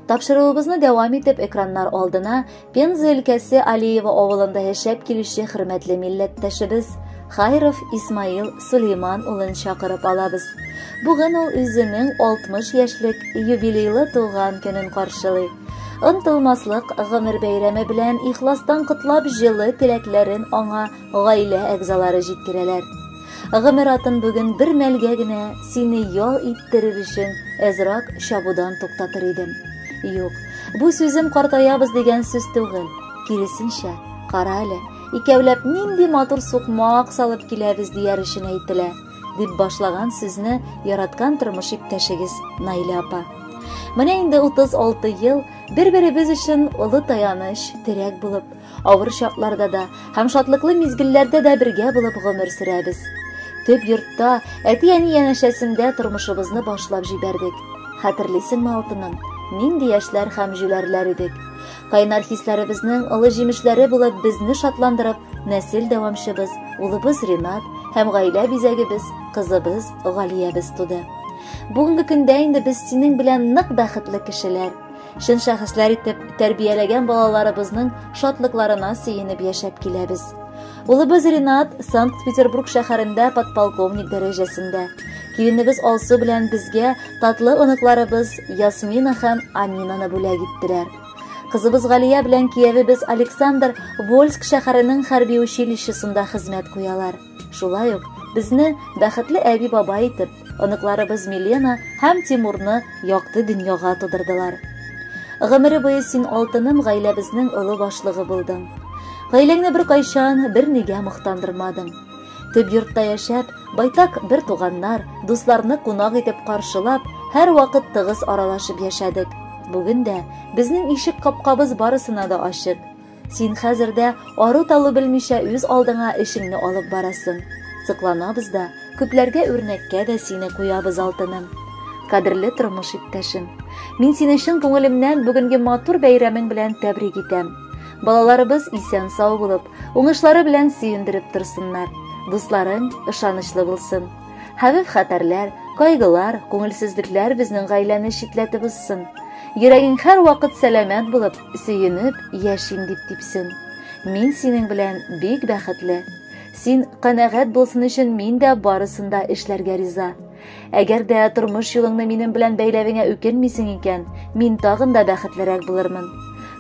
Тапшыруыбызны дәвам итеп, экраннар алдына Пенза өлкәсе Алиево авылында яшәп килүче хөрмәтле милләттәшебез Хайров Исмаил Сулейман улын чакырып алабыз. Бүген ул үзенең 60 яшьлек юбилейлы туган көнен каршылый. Онтылмаслык гомер бәйрәме белән ихластан котлап җылы теләкләрен аңа гаилә әгъзалары җиткерәләр. Гомер атын бүген бер мәлгә генә сине ял иттерер өчен әзрак чабудан туктатыр идем. Юк, бу сүзем картаябыз дигән сүз түгел. Киресенчә, кара әле, икәүләп нинди матур сукмак салып киләбез дияр өчен әйтелә, дип башлаган сүзне яраткан тормыш иптәшегез Наилә апа. Менә инде 36 ел бер-беребез өчен олы таяныч, терәк булып, Авыр чакларда да һәм шатлыклы мизгелләрдә дә бергә булып гомер сөрәбез. Төп йортта, әти-әни янәшәсендә тормышыбызны башлап җибәрдек. Хәтерлисеңме, алтыным, нинди яшьләр һәм җүләрләр идек. Кайнар хисләребезнең олы җимешләре булып безне шатландырып, нәсел дәвамчыбыз, улыбыз Ринат һәм гаилә бизәгебез, кызыбыз Галиябез туды. Бүгенге көндә инде без синең белән нык бәхетле кешеләр. Чын шәхесләр итеп тәрбияләгән балаларыбызның шатлыкларына сөенеп яшәп киләбез. Улыбыз Ринат Санкт-Петербург шәһәрендә подполковник дәрәҗәсендә. Киленебез Алсу белән безгә татлы оныкларыбыз Ясмина һәм Аминаны бүләк иттеләр. Кызыбыз Галия белән киявебез Александр Вольск шәһәренең хәрби училищесында хезмәт куялар. Шулай ук безне бәхетле әби-бабай итеп, оныкларыбыз Милена һәм Тимурны якты дөньяга тудырдылар. Гомере буе син алтыным гаиләбезнең олы башлыгы булдың. Гаиләңне беркайчан бернигә мохтандырмадың. Төп йортта яшәп, байтак бер туганнар, дусларны кунак итеп каршылап, һәрвакыт тыгыз аралашып яшәдек. Бүген дә безнең ишек капкабыз барысына да ачык. Син хәзер дә ару-талу белмичә үз алдыңа эшеңне алып барасың. Сокланабыз да, күпләргә үрнәккә дә сине куябыз, алтыным. Кадерле тормыш иптәшем, мин сине чын күңелемнән бүгенге матур бәйрәмең белән тәбрик итәм. Балаларыбыз исән-сау булып, уңышлары белән сөендереп торсыннар. Дусларың ышанычлы булсын. Хәвеф-хәтәрләр, кайгылар, күңелсезлекләр безнең гаиләне читләтеп узсын. Йөрәгең һәрвакыт сәламәт булып, сөенеп яшим дип типсен. Мин синең белән бик бәхетле. Син канәгать булсын өчен мин дә барысын да эшләргә риза. Әгәр дә тормыш юлыңны минем белән бәйләвеңә үкенмисең икән, мин тагын да бәхетлерәк булырмын.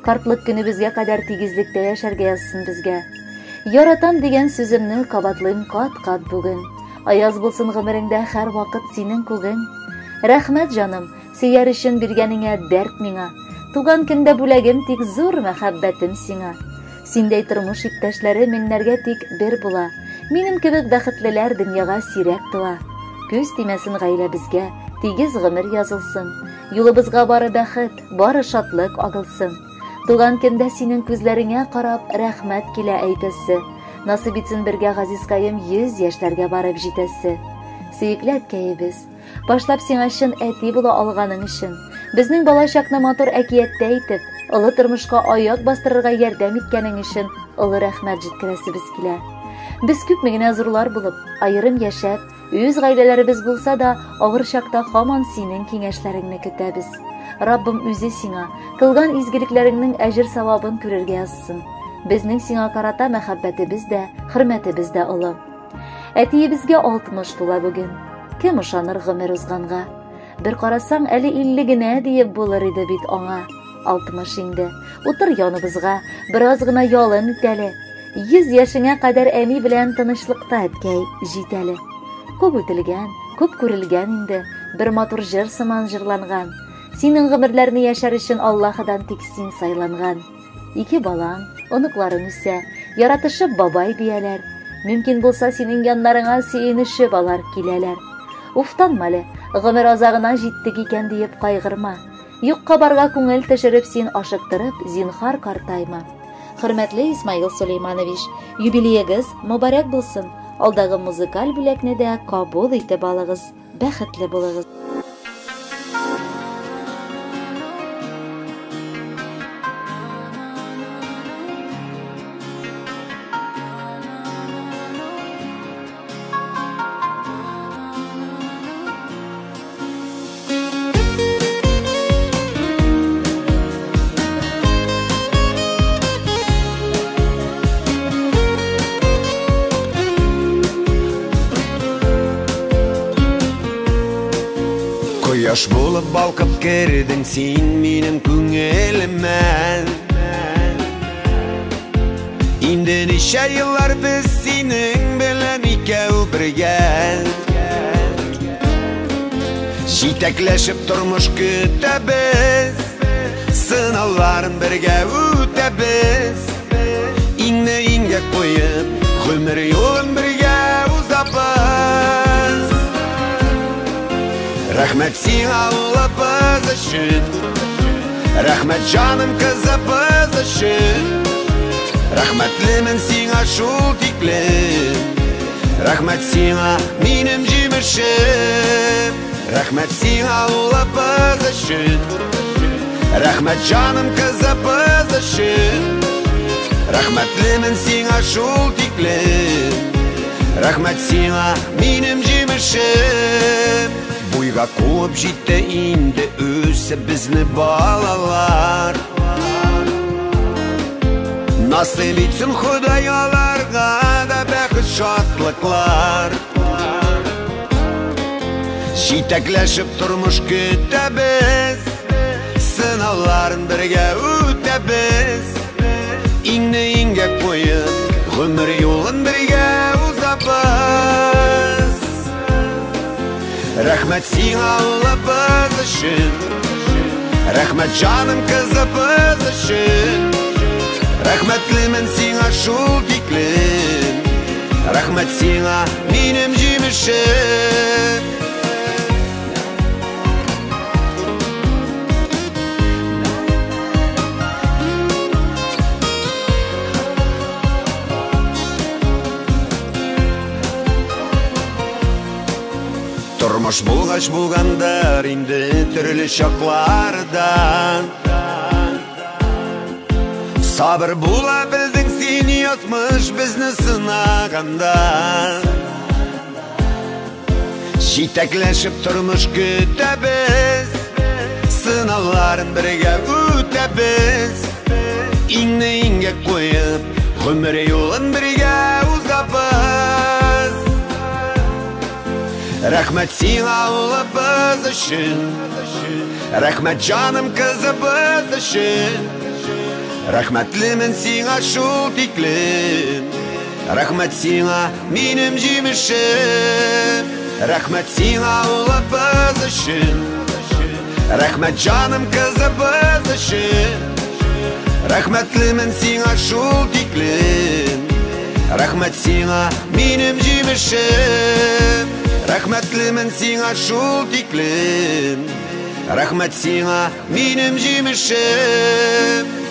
Картлык көнебезгә кадәр тигезлектә яшәргә язсын безгә. Яратам дигән сүземне кабатлыйм кат-кат бүген. Аяз булсын гомереңдә һәрвакыт синең күгең. Рәхмәт, җаным, сөяр өчен биргәнеңә дәрт миңа. Туган көндә бүләгем тик зур мәхәббәтем сиңа. Синдәй тормыш иптәшләре меңнәргә тик бер була. Минем кебек бәхетлеләр дөньяга сирәк туа. Күз тимәсен гаиләбезгә, тигез гомер язылсын. Юлыбызга бары бәхет, бары шатлык агылсын. Туган көндә синең күзләреңә карап рәхмәт килә әйтәсе. Насыйп итсен бергә газизкаем 100 яшьләргә барып җитәсе. Сөекле әткәебез, башлап сиңа чын әти була алганың өчен, безнең балачакны матур әкияттә итеп, олы тормышка аяк бастырырга ярдәм иткәнең өчен олы рәхмәт җиткерәсебез килә. Без күпме генә зурлар булып, аерым яшәп, Үз гаиләләребез булса да, авыр чакта һаман синең киңәшләреңне көтәбез. Раббым үзе сиңа кылган изгелекләреңнең әҗер-савабын күрергә язсын. Безнең сиңа карата мәхәббәтебез дә, хөрмәтебез дә олы. Әтиебезгә 60 тула бүген. Кем ышаныр гомер узганга? Бер карасаң, әле 50 генә диеп булыр иде бит аңа. 60 инде. Утыр яныбызга, бераз гына ялын ит әле. 100 яшеңә кадәр әни белән тынычлыкта, әткәй, җит әле. Күп үтелгән, күп күрелгән инде, бер матур җыр сыман җырланган. Синең гомерләрне яшәр өчен Аллаһыдан тик син сайланган. Ике балаң, оныкларың үсә, яратышып бабай дияләр. Мөмкин булса, синең яннарыңа сөенешеп алар киләләр. Уфтанма әле, гомер азагына җиттек икән диеп кайгырма. Юкка барга күңел төшереп син ашыктырып, зинхар картайма. Хөрмәтле Исмаил Сулейманович, юбилеегыз мөбарәк булсын. Алдагы музыкаль бүләкне дә кабул итеп алыгыз. Бәхетле булыгыз. Кояш булып балкып кердең син минем күңелемә. Инде ничә еллар без синең белән икәү бергә. Җитәкләшеп тормыш көтәбез, сынауларын бергә үтәбез. Иңне иңгә куеп, гомер юлын бергә узабыз. Рәхмәт сиңа улыбыз өчен, рәхмәт җаным кызыбыз өчен. Рәхмәтлемен сиңа шул тиклем, рәхмәт сиңа минем җимешем. Рәхмәт сиңа улыбыз өчен, рәхмәт җаным кызыбыз өчен. Рәхмәтлемен сиңа шул тиклем, рәхмәт сиңа минем җимешем. Буйга куып җитте инде үсеп безне балалар. Насыйп итсен Ходай аларга да бәхет шатлыклар. Җитәкләшеп тормыш көтәбез, сынауларын бергә үтәбез. Иңне иңгә куеп, гомер юлын бергә узабыз. Рәхмәт сиңа улыбыз өчен, рәхмәт җаным кызыбыз өчен. Рәхмәтлемен сиңа шул тиклем, рәхмәт сиңа минем җимешем. Тормыш булгач булгандыр инде төрле чаклардан. Сабыр була белдең син язмыш безне сынаганда. Җитәкләшеп тормыш көтәбез, сынауларын бергә үтәбез. Иңне иңгә куеп, гомер юлын бергә узабыз. Рәхмәт сиңа улыбыз өчен, рәхмәт җаным кызыбыз өчен. Рәхмәтлемен сиңа шул тиклем, рәхмәт сиңа минем җимешем. Рәхмәт сиңа улыбыз өчен, рәхмәт җаным кызыбыз өчен. Рәхмәтлемен сиңа шул тиклем, рәхмәт сиңа минем җимешем. Рәхмәтлемен сиңа шул тиклем, рәхмәт сиңа минем җимешем.